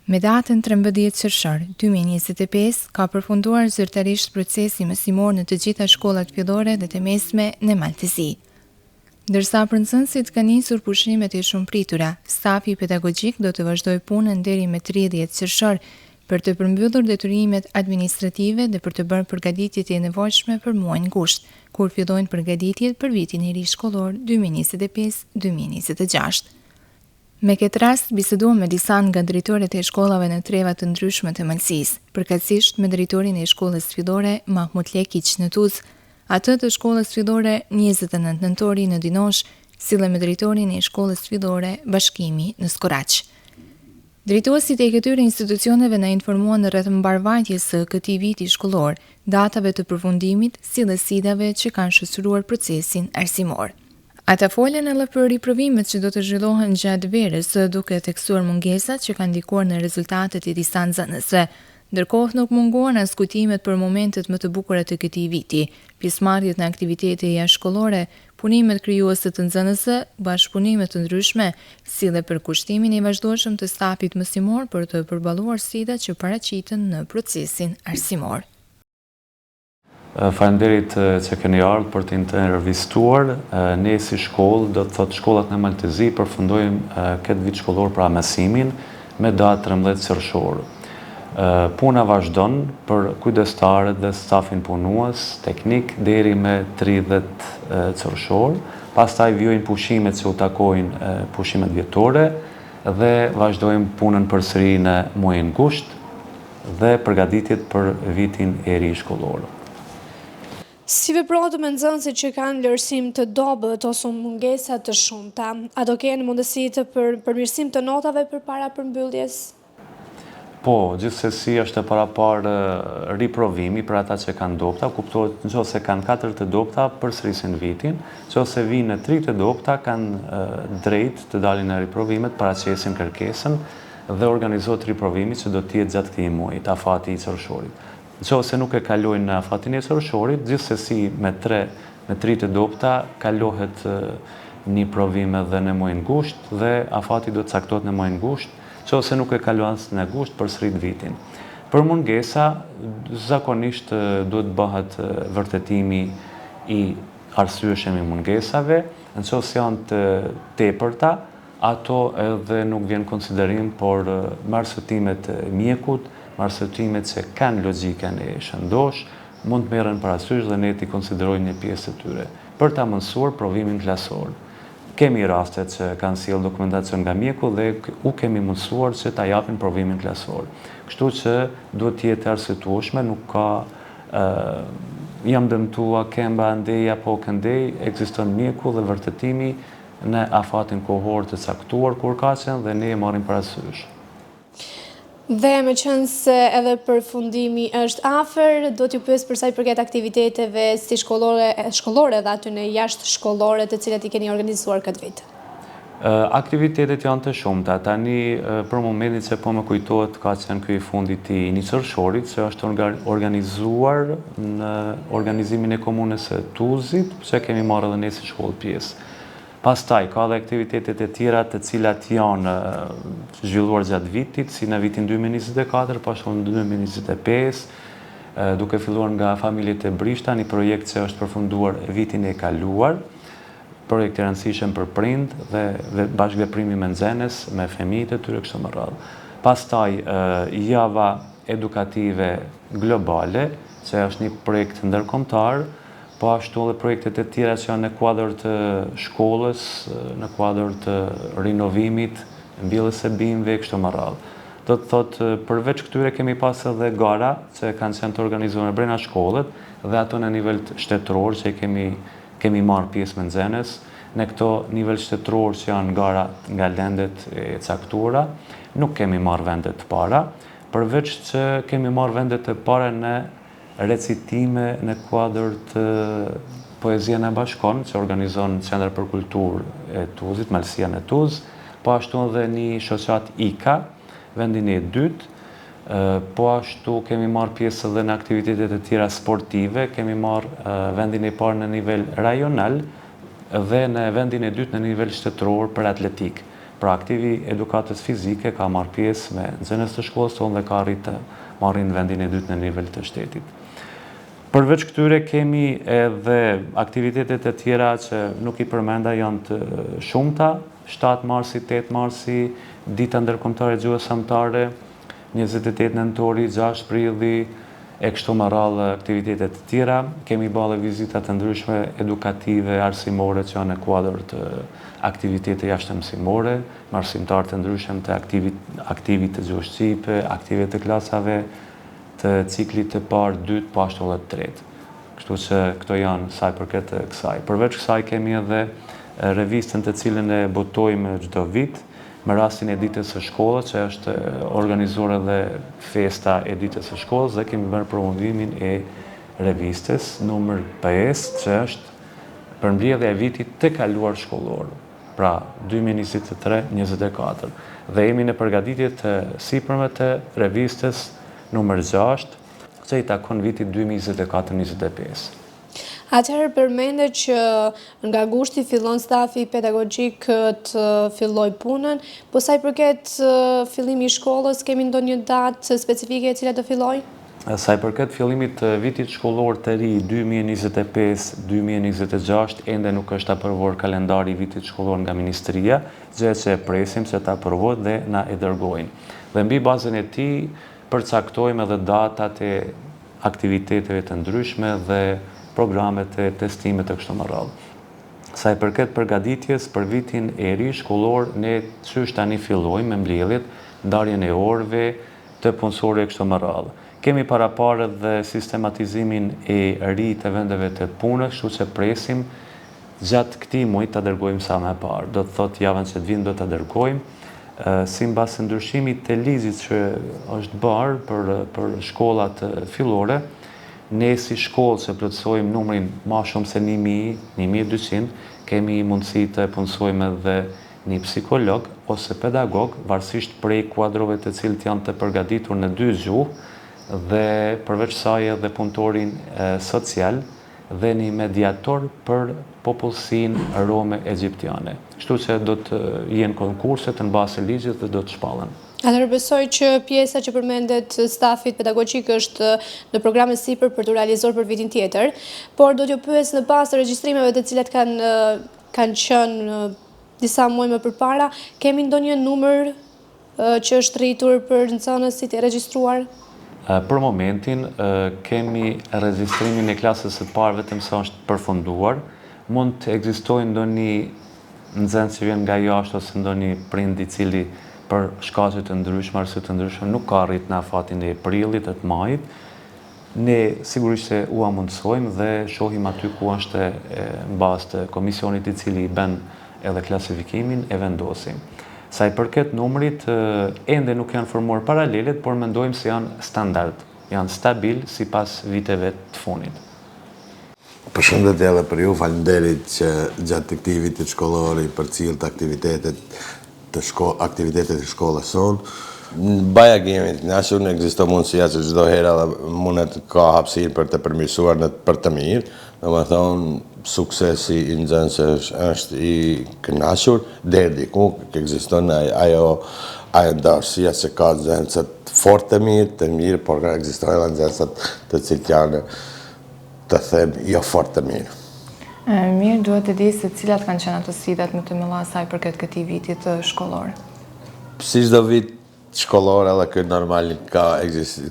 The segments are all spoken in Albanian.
Me datën 13 qershor 2025 ka përfunduar zyrtarisht procesi mësimor në të gjitha shkollat fillore dhe të mesme në Mal të Zi. Ndërsa për nxënësit kanë nisur pushimet e shumëpritura, stafi pedagogjik do të vazhdojë punën deri me 30 qershor për të përmbyllur detyrimet administrative dhe për të bërë përgatitjet e nevojshme për muajin gusht, kur fillojnë përgatitjet për vitin e ri shkollor 2025-2026. Me këtë rast biseduam me disa nga drejtorët e shkollave në treva të ndryshme të Malësisë, përkatësisht me drejtorin e shkollës fillore Mahmut Lekiq në Tuz, atë të shkollës fillore 29 Nëntori në Dinosh, si dhe me drejtorin e shkollës fillore Bashkimi në Skoraq. Drejtuesit e këtyre institucioneve na informuan rreth mbarëvajtjes së këtij viti shkollor, datave të përfundimit, si dhe sfidave që kanë shoqëruar procesin arsimor. Ata folën edhe për riprovimet që do të zhvillohen gjatë verës, duke theksuar mungesat që kanë ndikuar në rezultatet e disa nxënësve. Ndërkohë nuk munguan as kujtimet për momentet më të bukura të këtij viti, pjesëmarrjet në aktivitete jashtëshkollore, punimet krijuese të nxënësve, bashkëpunime të ndryshme, si dhe përkushtimin e vazhdueshëm të stafit mësimor për të përballuar sfidat që paraqiten në procesin arsimor. Faleminderit që keni ardhur për të intervistuar. Ne si shkollë, do të thotë shkollat në Mal të Zi, përfundojmë këtë vit shkollor pra mësimin me datë 13 qershor. Puna vazhdon për kujdestarët dhe stafin punues teknik deri me 30 qershor. Pastaj vijojnë pushimet që u takojnë pushimet vjetore dhe vazhdojmë punën përsëri në muajin gusht dhe përgatitjet për vitin e ri shkollor. Si veprohet me nxënësit që kanë vlerësim të dobët ose mungesa të shumta? A do kenë mundësi për përmirësim të notave përpara përmbylljes? Po, gjithsesi është e paraparë riprovimi për ata që kanë dobta, kuptohet në qoftë se kanë 4 të dobta, përsërisin vitin, në qoftë se vijnë në 3 të dobta, kanë drejt të dalin në riprovimet, paraqesin kërkesën, dhe organizohet riprovimi që do të jetë gjatë këtij muaji, afati i qershorit. Në qoftë se nuk e kalojnë në afatin e qershorit, gjithsesi me tre me tri të dobëta kalohet një provim edhe në muajin gusht dhe afati do të caktohet në muajin gusht, në qoftë se nuk e kalon as në gusht, përsërit vitin. Për mungesa, zakonisht duhet të bëhet vërtetimi i arsyeshëm i mungesave, në qoftë se janë të tepërta, Ato edhe nuk vjen konsiderim, por me arsyetimet e mjekut, me arsyetimet që kanë logjikën e shëndoshë, mund të merren parasysh dhe ne t'i konsiderojmë një pjesë të tyre, për ta mundësuar provimin klasor. Kemi raste që kanë sjellë dokumentacion nga mjeku dhe u kemi mundësuar që ta japin provimin klasor. Kështu që duhet të jetë e arsyetueshme, nuk ka jam dëmtua këmba andej apo këndej, ekziston mjeku dhe vërtetimi në afatin kohor të caktuar kur ka qenë dhe ne e marrim parasysh. Dhe meqenëse edhe përfundimi është afër, do t'ju pyes për sa i përket aktiviteteve si shkollore, shkollore dhe atyne jashtëshkollore të cilat i keni organizuar këtë vit. Aktivitetet janë të shumta. Tani për momentin që po më kujtohet ka qenë ky i fundit i një qershorit që është organizuar në organizimin e komunës së Tuzit, që kemi marrë edhe ne si shkollë pjesë. Pastaj, ka dhe aktivitetet e tjera të cilat janë zhvilluar gjatë vitit, si në vitin 2024, po ashtu në 2025, duke filluar nga familjet e brishta, një projekt që është përfunduar vitin e kaluar, projekt i rëndësishëm për prind dhe bashkëveprimi me nxënës, me fëmijët e tyre kështu me radhë. Pastaj, java edukative globale, që është një projekt ndërkombëtar, Po ashtu edhe projektet e tjera që janë në kuadër të shkollës, në kuadër të rinovimit, mbjelljes së bimëve e kështu me radhë. Do të thotë, përveç këtyre kemi pas edhe gara që kanë qenë të organizuara brenda shkollës dhe ato në nivel shtetëror që kemi kemi marrë pjesë me nxënës. Në këto nivel shtetëror që janë gara nga lendet e caktuara, nuk kemi marrë vende të para, përveç që kemi marrë vende të para në recitime në kuadër të Poezia na bashkon, që organizon Qendra për Kulturë e Tuzit, Malësia në Tuz, po ashtu edhe një shoqatë IKA, vendin e dytë, po ashtu kemi marrë pjesë edhe në aktivitetet e tjera sportive, kemi marrë vendin e parë në nivel rajonal dhe në vendin e dytë në nivel shtetëror për atletikë. Pra aktivi i edukatës fizike ka marrë pjesë me nxënës të shkollës tonë dhe ka arritë të marrin vendin e dytë në nivel të shtetit. Përveç këtyre kemi edhe aktivitete të tjera që nuk i përmenda janë të shumta, 7 marsi, 8 marsi, Dita Ndërkombëtare e Gjuhës Amtare, 28 nëntori, 6 prilli, e kështu me radhë aktivitete të tjera. Kemi ba dhe vizita të ndryshme edukative, arsimore që janë në kuadër të aktivitete jashtëmësimore, me arsimtarë të ndryshëm të aktivit, aktivit të gjuhës shqipe, aktive të klasave, të ciklit të parë, dytë, po ashtu edhe të tretë. Kështu që këto janë sa i përket kësaj. Përveç kësaj kemi edhe revistën të cilën e botojmë çdo vit, me rastin e ditës së shkollës, që është organizuar edhe festa e ditës së shkollës dhe kemi bërë promovimin e revistës numër 5, që është përmbledhja e vitit të kaluar shkollor, pra 2023-2024. Dhe jemi në përgatitje të sipërme të revistës numër 6, që i takon vitit 2024-2025. Atëherë përmende që nga gushti fillon stafi pedagogjik të fillojë punën, po sa i përket fillimi i shkollës, kemi ndonjë datë specifike e cila do fillojë? Sa i përket fillimit të vitit shkollor të ri 2025-2026, ende nuk është aprovuar kalendari i vitit shkollor nga ministria, gjë që e presim se të aprovohet dhe na e dërgojnë. Dhe mbi bazën e tij përcaktojmë edhe datat e aktiviteteve të ndryshme dhe programet e testimit e kështu me radhë. Sa i përket përgatitjes për vitin e ri shkollor, ne qysh tani fillojmë me mbledhjet, ndarjen e orëve, të punësorëve e kështu me radhë. Kemi paraparë edhe sistematizimin e ri të vendeve të punës, kështu që presim gjatë këtij muaji ta dërgojmë sa më parë. Do të thotë javën që të vjen do ta dërgojmë. Simbas ndryshimit të ligjit që është bërë për për shkollat fillore, ne si shkollë që plotësojmë numrin ma shumë se 1000, 1200, kemi mundësi të punësojmë edhe një psikolog ose pedagog, varësisht prej kuadrove të cilët janë të përgatitur në dy gjuhë dhe përveç saj edhe punëtorin social, dhe një mediator për popullsinë rome egjiptiane. Kështu që do të jenë konkurset në bazë të ligjit dhe do të shpallen. Atëherë besoj që pjesa që përmendet stafit pedagogjik është në program e sipër për t'u realizuar për vitin tjetër, por do t'ju pyes në bazë të regjistrimeve të cilat kanë kanë qenë disa muaj më përpara, kemi ndonjë numër që është rritur për nxënësit e regjistruar? Për momentin kemi regjistrimin e klasës së parë vetëm sa është përfunduar. Mund të ekzistojë ndonjë nxënës që vjen nga jashtë ose ndonjë prind i cili për shkaqe të ndryshme, arsye të ndryshme nuk ka arrit në afatin e prillit e të majit. Ne sigurisht se ua mundësojmë dhe shohim aty ku është në bazë të komisionit i cili i bën edhe klasifikimin e vendosim. Sa i përket numrit, ende nuk janë formuar paralelet, por mendojmë se janë standard, janë stabil sipas viteve të fundit. Përshëndetje edhe për ju, faleminderit që gjatë këtij vitit shkollor i përcjellët aktivitetet të shko, aktivitetet e shkollës sonë. Bajagi jemi të kënaqur, ekziston mundësia që çdo herë edhe mundet ka hapësirë për të përmirësuar në për të mirë. Domethënë, suksesi i nxënësve është i kënaqur deri diku, ekziston ajo ajo ndarësia që ka nxënësit fort të mirë, të mirë, por ekzistojnë edhe nxënësit të cilët janë të them jo fort të mirë. Mirë, duhet të di se cilat kanë qenë ato sfidat më të mëdha sa i përket këtij viti të shkollor. Si çdo vit shkollor edhe ky normal ka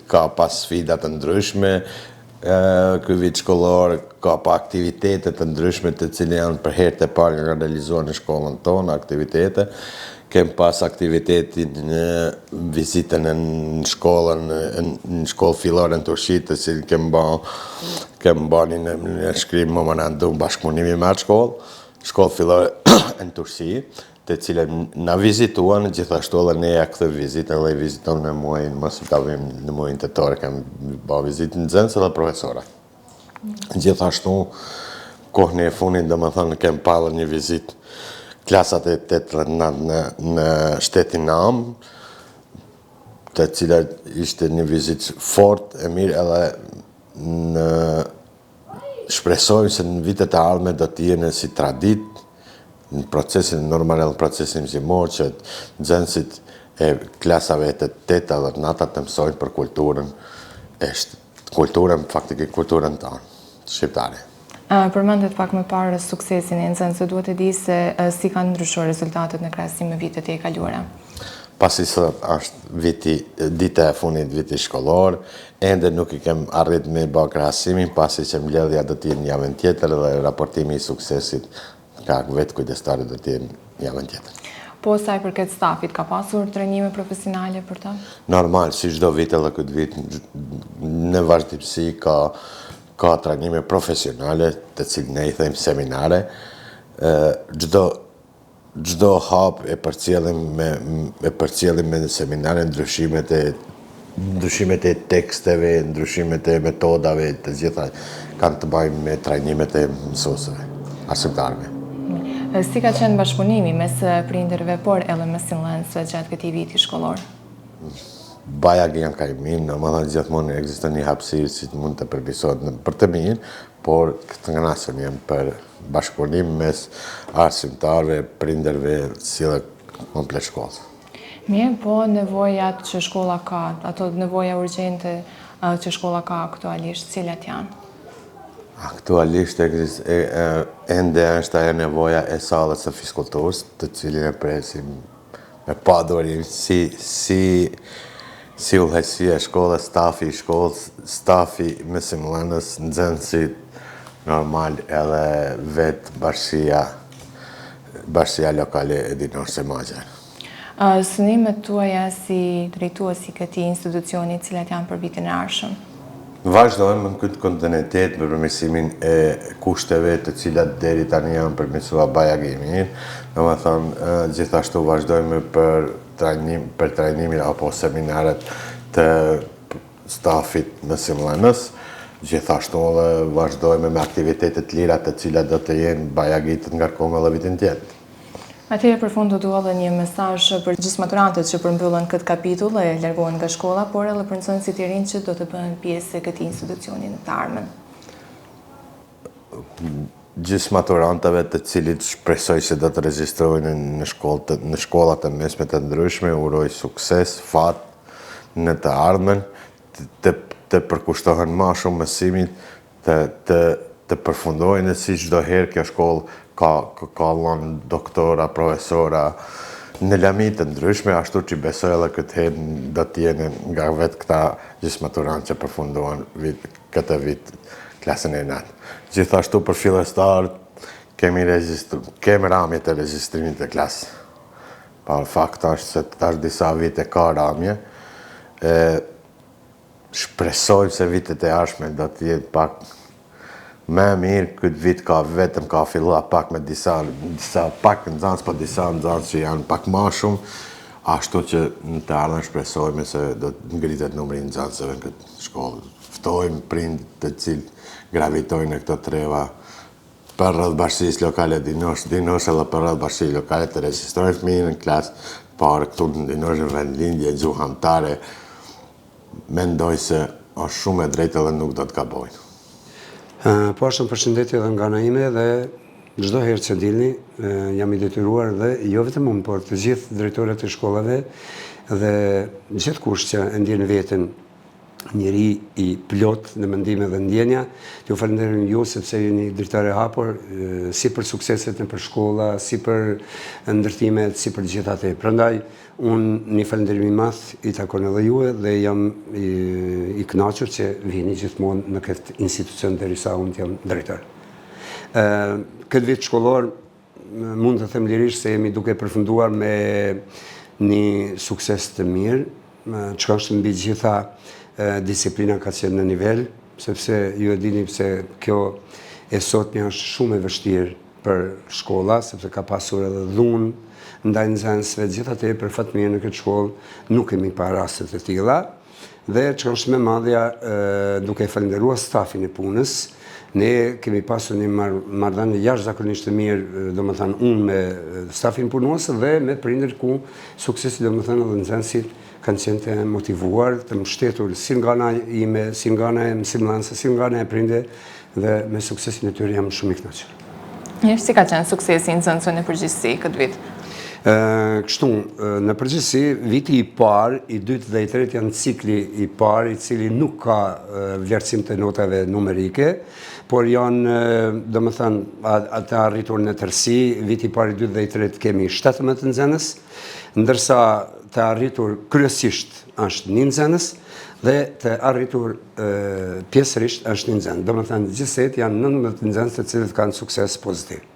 ka pas sfida të ndryshme, ky vit shkollor ka pa aktivitete të ndryshme të cilat janë për herë të parë janë realizuar në shkollën tonë, aktivitete. Kem pas aktivitetin në vizitën në shkollën, në shkollë fillore në Turqi, të cilën kem ba, kem ba një nënshkrim memorandum bashkëpunimi me atë shkollë, shkollë fillore në Turqi, të cilën na vizituan, gjithashtu edhe ne ja kthyem vizitën dhe i viziton në muajin, mos gabim në muajin tetor, kem ba vizitë nxënës dhe profesora. Gjithashtu, kohën e fundit, domethënë, kem pa edhe një vizitë klasat e 8 dhe 9 në, në shtetin amë, të cilat ishte një vizitë fort e mirë edhe në shpresojmë se në vitet e ardhme do të jenë si traditë. në procesin normal edhe në procesin mësimor që nxënësit e klasave të teta dhe të nata të mësojnë për kulturën e kulturën faktikisht kulturën tonë shqiptare. Përmendët pak më parë suksesin e nxënësve, dua të di se si kanë ndryshuar rezultatet në krahasim me vitet e kaluara. Pasi sot është viti, dita e fundit viti shkollor, ende nuk i kem arrit me ba krahasimin, pasi që mbledhja do të jetë javën tjetër dhe raportimi i suksesit nga vetë kujdestarët do të jenë javën tjetër. Po sa i përket stafit, ka pasur trajnime profesionale për ta? Normal, si çdo vit edhe këtë vit, në vazhdimësi ka ka trajnime profesionale, të cilët ne i themi seminare, çdo Çdo hap e përcjellim me e përcjellim me seminare ndryshimet e ndryshimet e teksteve, ndryshimet e metodave, të gjitha kanë të bëjnë me trajnimet e mësuesve, arsimtarëve. Si ka qenë bashkëpunimi mes prindërve, por edhe mësimdhënësve gjatë këtij viti shkollor? Bajagi janë ka i mirë, domethënë gjithmonë ekziston një hapësirë si të mund të përmirësohet për të mirë, por të kënaqur jam për bashkëpunim mes arsimtarëve, prindërve, si dhe komplet shkollës. Mirë, po nevojat që shkolla ka, ato nevoja urgjente që shkolla ka aktualisht, cilat janë? Aktualisht ende është ajo nevoja e sallës së fiskulturës, të cilin e presim me padurim si si si udhëheqësia e shkollës, stafi i shkollës, stafi mësimdhënës, nxënësit, normal edhe vetë bashkësia bashkësia lokale e Dinoshës e ma gjerë. Synimet tuaja si drejtues i këtij institucioni, cilat janë për vitin e ardhshëm? Vazhdojmë në këtë kontinuitet me përmirësimin e kushteve të cilat deri tani janë përmirësuar bajagi mirë, domethënë gjithashtu vazhdojmë për trajnim për trajnimin apo seminaret të stafit mësimdhënës, gjithashtu edhe vazhdojmë me aktivitete të lira të cilat do të jenë bajagi të ngarkuara edhe vitin tjetër. Atëherë për fund do dua edhe një mesazh për gjysmaturantët që përmbyllën këtë kapitull e largohen nga shkolla, por edhe për nxënësit e rinj që do të bëhen pjesë e këtij institucioni në të ardhmen. Gjysmaturantëve të cilët shpresoj se do të regjistrohen në shkollë në shkolla të mesme të ndryshme, uroj sukses, fat në të ardhmen, të të përkushtohen ma shumë mësimit, të të të përfundojnë si çdo herë kjo shkollë ka ka dhënë doktora, profesora në lami të ndryshme, ashtu që besoj edhe këtë herë do të jenë nga vetë këta gjysmaturantë që përfunduan vit, këtë vit klasën e nëntë. Gjithashtu për fillestarët kemi regjistru, kemi ramje të regjistrimit të klasës. Pa fakt është se tash disa vite ka ramje, e, Shpresojmë se vitet e ardhshme do të jetë pak më mirë, këtë vit ka vetëm ka filluar pak me disa, disa pak nxënës, po disa nxënës që janë pak ma shumë, ashtu që në të ardhmen shpresojmë se do të ngritet numri i nxënësve në këtë shkollë. Ftojmë prindët të cilët gravitojnë në këto treva përreth bashkësisë lokale Dinosh, Dinosh edhe përreth bashkësisë lokale të regjistrojnë fëmijën në klasë të parë këtu në Dinosh në vendlindje, gjuhë amtare, mendoj se është shumë e drejtë edhe nuk do të gabojnë. Po ashtu përshëndetje edhe nga ana ime dhe çdo herë që dilni jam i detyruar dhe jo vetëm unë, por të gjithë drejtorët e shkollave dhe gjithkush që e ndjen veten njeri i plotë në mendime dhe ndjenja. T'ju falënderojmë ju sepse jeni dritare e hapur si për sukseset nëpër shkolla, si për ndërtimet, si për gjitha te. Prandaj unë një falënderim i madh i takon edhe juve dhe jam i, i kënaqur që vini gjithmonë në këtë institucion derisa unë të jam drejtor. Ë këtë vit shkollor Mund të them lirisht se jemi duke përfunduar me një sukses të mirë, çka është mbi gjitha disiplina ka qenë në nivel, sepse ju e dini pse kjo e sotmja është shumë e vështirë për shkolla, sepse ka pasur edhe dhunë ndaj nxënësve, gjithatë për fat mirë në këtë shkollë nuk kemi pa raste të tilla. Dhe çka është më e madhja, duke falënderuar stafin e punës, ne kemi pasur një marrëdhënie jashtëzakonisht të mirë, domethënë unë me stafin punues dhe me prindër ku suksesi domethënë edhe nxënësit kanë qenë të motivuar, të mbështetur si nga ana ime, si nga ana e mësimdhënësve, si nga ana e prindërve dhe me suksesin e tyre jam shumë i kënaqur. Mirë, si ka qenë suksesi i nxënësve në përgjithësi këtë vit? Kështu, në përgjithësi, viti i parë, i dytë dhe i tretë janë cikli i parë, i cili nuk ka vlerësim të notave numerike, por janë, domethënë, të arritur në tërësi, viti i parë, i dytë dhe i tretë kemi 17 nxënës, ndërsa të arritur kryesisht është një nxënës, dhe të arritur pjesërisht është një nxënës. Domethënë, gjithsejt janë 19 nxënës të cilët kanë sukses pozitiv.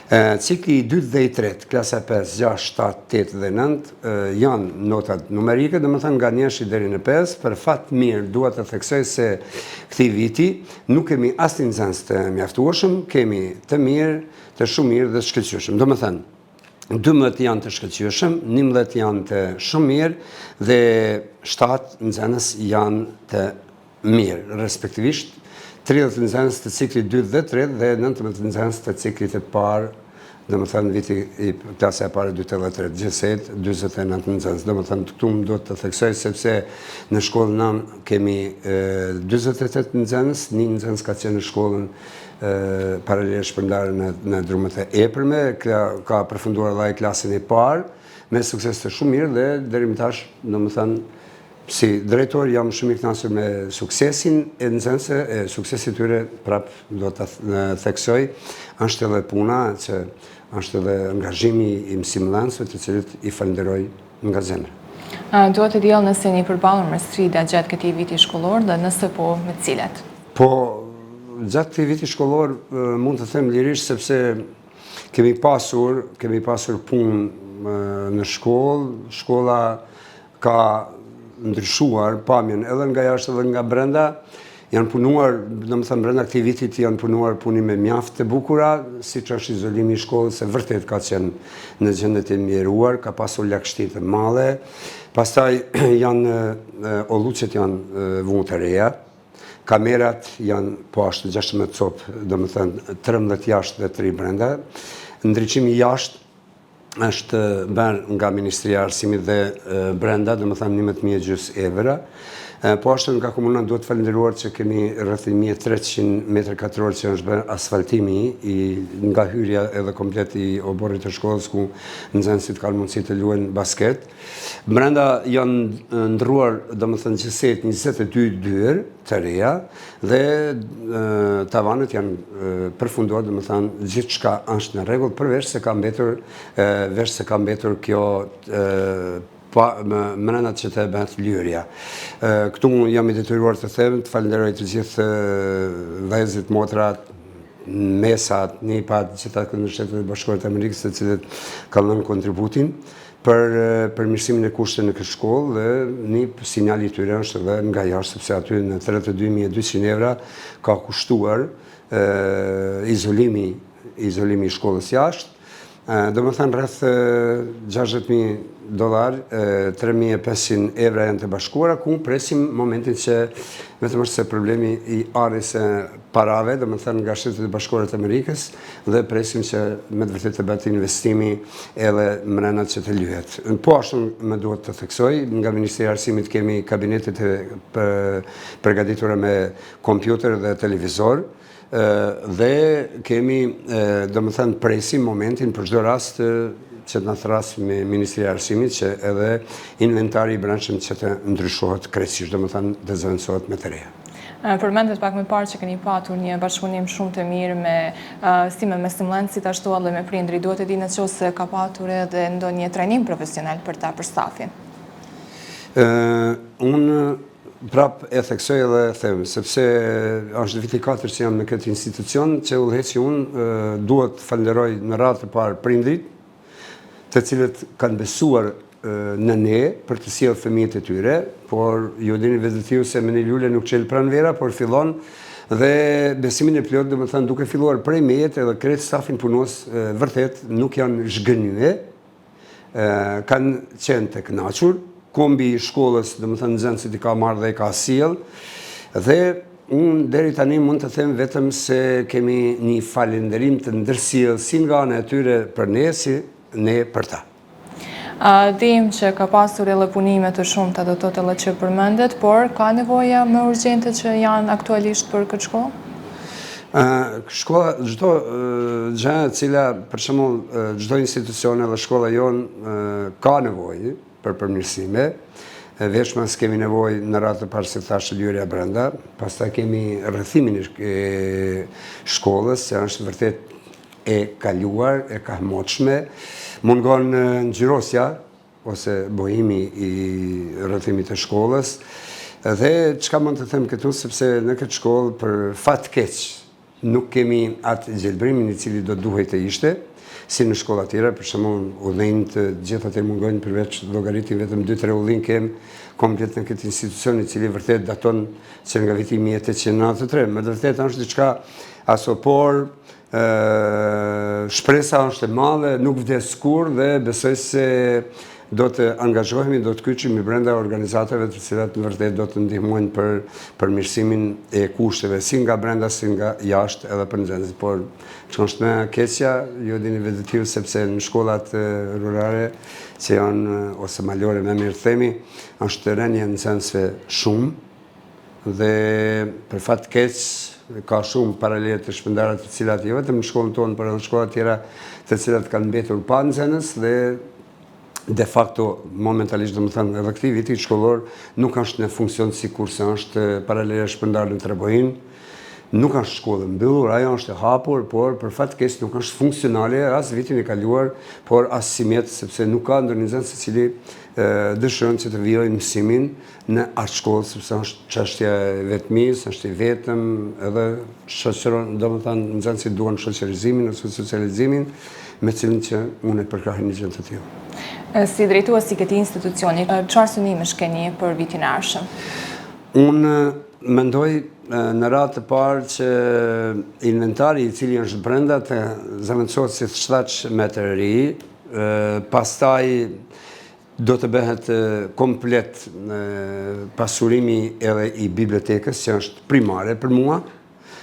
Cikli i dytë dhe i tretë, klasa 5, 6, 7, 8 dhe 9, janë notat numerike, domethënë nga njëshi deri në 5, për fat mirë dua të theksoj se këtij viti nuk kemi asnjë nxënës të mjaftueshëm, kemi të mirë, të shumë mirë dhe të shkëlqyeshëm. Domethënë, 12 janë të shkëlqyeshëm, 11 janë të shumë mirë dhe 7 nxënës janë të mirë, respektivisht 30 nxënës të ciklit 2 dhe 3 dhe 19 nxënës të ciklit të parë, domethënë viti i klasa e parë 2 dhe 3, gjithsejt 49 nxënës. Domethënë këtu më duhet të theksoj sepse në shkollën nanë kemi 48 nxënës, një nxënës ka qenë në shkollën paralele shpërndarë në, në Drumët e Epërme, ka, ka përfunduar dhe ai klasën e parë, me sukses të shumë mirë dhe deri më tash, domethënë, si drejtor jam shumë i kënaqur me suksesin e nxënësve, e suksesi i tyre prap do ta theksoj, është edhe puna që është edhe angazhimi i mësimdhënësve të cilët i falënderoj nga zemra. Dua të di edhe nëse jeni përballur me sfida gjatë këtij viti shkollor dhe nëse po me cilat? Po, gjatë këtij viti shkollor mund të them lirisht sepse kemi pasur, kemi pasur punë në shkollë, shkolla ka ndryshuar pamjen edhe nga jashtë edhe nga brenda, janë punuar, domethënë brenda këtij vitit janë punuar punime mjaft të bukura, siç është izolimi i shkollës, se vërtet ka qenë në gjendje të mjeruar, ka pasur lagështi të madhe, pastaj janë olluqet janë vunë të reja, Kamerat janë po ashtu 16 copë, domethënë 13 jashtë dhe 3 brenda. Ndriçimi jashtë është bërë nga Ministria e Arsimit dhe brenda, domethënë 11.000 gjysë evra. Po ashtu nga komuna duhet falënderuar që kemi rreth 1300 metër katror që është bërë asfaltimi i nga hyrja edhe komplet i oborrit të shkollës ku nxënësit kanë mundësi të luajnë basket. Brenda janë ndërruar, domethënë gjithsejt 22 dyer të reja dhe tavanet janë përfunduar, domethënë gjithçka është në rregull përveç se ka mbetur veç se ka mbetur kjo pa mrena që të bëhet lyerja. Këtu jam i detyruar të them, të falënderoj të gjithë vëllezërit, motrat, mesat, nipat, gjitha këtu në Shtetet e Bashkuara të Amerikës, të cilët kanë dhënë kontributin për përmirësimin e kushteve në këtë shkollë dhe një sinjal i tyre është edhe nga jashtë, sepse aty në 32.200 evra ka kushtuar izolimi, izolimi i shkollës jashtë, domethënë rreth 60.000 dollar, 3.500 evra janë të bashkuara, ku presim momentin që vetëm është se problemi i ardhjes së parave, domethënë nga Shtetet e Bashkuara të Amerikës, dhe presim që me të vërtetë të bëhet investimi edhe mrena që të lyhet. Po ashtu më duhet të theksoj, nga Ministria e Arsimit kemi kabinetet e përgatitura me kompjuter dhe televizor, dhe kemi, domethënë, presim momentin për çdo rast që të na thërrasë Ministria e Arsimit që edhe inventari i brendshëm që të ndryshohet krejtësisht, domethënë të zëvendësohet me të reja. Përmendët pak më parë që keni patur një bashkëpunim shumë të mirë me si me mësimdhënësit ashtu edhe me prindërit. Duhet të di në qoftë se ka patur edhe ndonjë trajnim profesional për ta për stafin. Unë prap e theksoj edhe e them, sepse është viti 4 që jam në këtë institucion që udhëheqi unë, duhet të falënderoj në radhë të parë prindërit, të cilët kanë besuar në ne për të sjellë fëmijët e tyre, por ju dini vetë se me një lule nuk çel pranvera, por fillon dhe besimin e plotë, domethënë duke filluar prej meje edhe krejt stafin punues vërtet nuk janë zhgënjye, kanë qenë të kënaqur, kombi i shkollës, domethënë nxënësit i ka marrë dhe i ka sjellë, dhe unë deri tani mund të them vetëm se kemi një falënderim të ndërsjellë si nga ana e tyre për ne, si ne për ta. Dim që ka pasur edhe punime të shumta, do të thotë edhe që përmendet, por ka nevoja më urgjente që janë aktualisht për këtë shkollë? Shkolla, çdo gjë e cila, për shembull, çdo institucion edhe shkolla jonë ka nevojë për përmirësime, veçmas kemi nevojë në radhë të parë si thashë lyerja brenda, pastaj kemi rrethimin e shkollës, që është vërtet e kaluar, e kahmotshme, mungon ngjyrosja, ose bojimi i rrethimit të shkollës. Dhe çka mund të them këtu, sepse në këtë shkollë për fat keq nuk kemi atë gjelbrimin i cili do duhej të ishte, si në shkolla tjera, për shembull ullinjtë, gjithë atë mungojnë përveç llogaritin vetëm 2-3 ullinj kem komplet në këtë institucion i cili vërtet daton që nga viti 1893. Me të vërtetë është diçka aso, por Shpresa është e madhe, nuk vdes kurrë dhe besoj se do të angazhohemi, do të kyçemi brenda organizatave të cilat në vërtet do të ndihmojnë për përmirësimin e kushteve, si nga brenda, si nga jashtë edhe për nxënësit. Por, që është më e keqja, ju e dini vetë sepse në shkollat rurale, që janë, ose malore më mirë themi, është rënie e nxënësve shumë, Dhe për fat të keq ka shumë paralele të shpërndara të cilat jo vetëm në shkollën tonë, por edhe në shkolla tjera të cilat kanë mbetur pa nxënës dhe de facto momentalisht domethënë edhe këtij viti shkollor nuk është në funksion sikurse është paralelja e shpërndarë në Traboin. Nuk është shkollë e mbyllur, ajo është e hapur, por për fat të keq nuk është funksionale as vitin e kaluar, por as simjet, sepse nuk ka ndonjë nxënës i cili dëshiron që të vijojë mësimin në atë shkollë, sepse është çështja e vetmisë, është i vetëm, edhe shoqëron, domethënë, nxënësit duan shoqërizimin ose socializimin, me cilin që unë e përkrahi një gjë të tillë. Si drejtues i këtij institucioni, çfarë synimesh keni për vitin e ardhshëm? Unë mendoj në radhë të parë që inventari i cili është brenda të zëvendësohet si thashë me të ri, pastaj Do të bëhet komplet pasurimi edhe i bibliotekës që është primare për mua,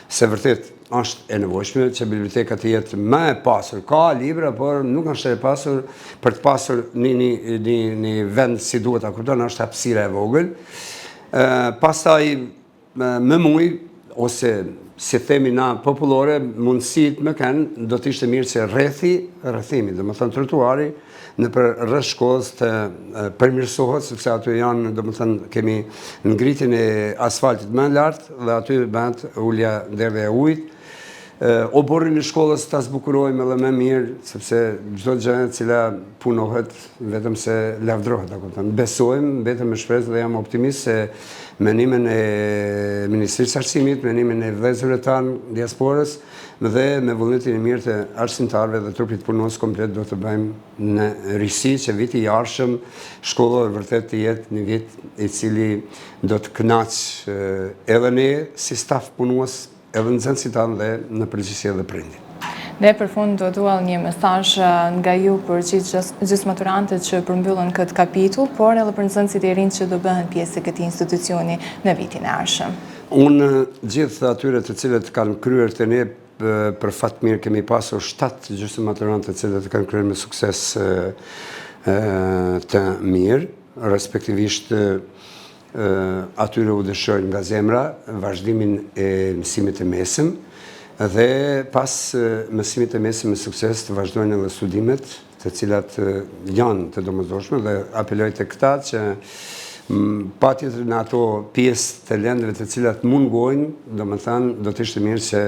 se vërtet është e nevojshme që biblioteka të jetë më e pasur. Ka libra, por nuk është e pasur për të pasur një, një, një, një vend si duhet, a kupton, është hapësira e vogël. Pastaj Me muj, ose si themi na popullore, mundësit me kënë, do të ishte mirë që rrethi, rrethimi, domethënë trotuari, nëpër rreth shkollës të përmirësohet, sepse aty janë, domethënë, kemi ngritjen e asfaltit më lartë, dhe aty bëhet ulja derdhja e ujit. Oborrin e shkollës ta zbukurojmë edhe më mirë, sepse çdo gjë e cila punohet vetëm se lavdrohet, a kupton. Besojmë, mbetem me shpresë dhe jam optimist se me ndihmën e Ministrisë së Arsimit, me ndihmën e vëllezërve tanë diasporës dhe me vullnetin e mirë të arsimtarëve dhe trupit punues komplet do të bëjmë në risi që viti i ardhshëm shkollor vërtet të jetë një vit i cili do të kënaqë edhe ne si staf punues Edhe nxënësit tanë dhe në përgjithësi edhe prindit. Dhe për fund do dua një mesazh nga ju për gjithë gjysmaturantët që përmbyllën këtë kapitull, por edhe për nxënësit e rinj që do bëhen pjesë e këtij institucioni në vitin e ardhshëm. Unë gjithë atyre të cilët kanë kryer te ne për fat mirë kemi pasur 7 gjysmëmaturantë të cilët kanë kryer me sukses të mirë, respektivisht Atyre u dëshiroj nga zemra vazhdimin e mësimit të mesëm dhe pas mësimit të mesëm me sukses të vazhdojnë edhe studimet, të cilat janë të domosdoshme dhe apeloj te këta që patjetër në ato pjesë të lëndëve të cilat mungojnë, domethënë, do të ishte mirë që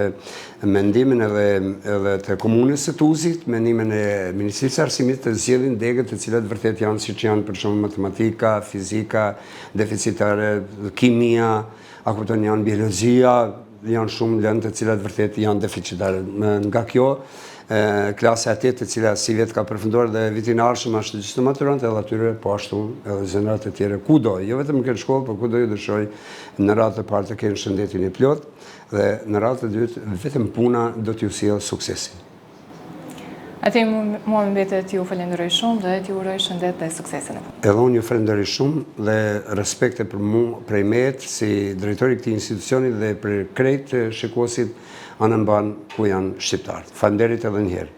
me ndihmën edhe, edhe të komunës së Tuzit, me ndihmën e Ministrisë së Arsimit të zgjedhin degët të cilat vërtet janë siç janë për shembull matematika, fizika, deficitare, kimia, a kupton janë biologjia, janë shumë lëndë të cilat vërtet janë deficitare. Nga kjo, klasa e 8 e cila sivjet ka përfunduar dhe vitin e ardhshëm është gjysmëmaturant edhe atyre po ashtu edhe gjeneratat e tjera kudo, jo vetëm në këtë shkollë, por kudo ju dëshiroj në radhë të parë të kenë shëndetin e plotë dhe në radhë të dytë vetëm puna do t'ju sjellë suksesin. Atëherë mua më mbetet t'ju falenderoj shumë dhe t'ju uroj shëndet dhe suksese në punë. Edhe unë ju falenderoj shumë dhe respekte për mu, prej meje si drejtor i këtij institucioni dhe për krejt shikuesit anembanë ku janë shqiptarët. Faleminderit edhe një herë.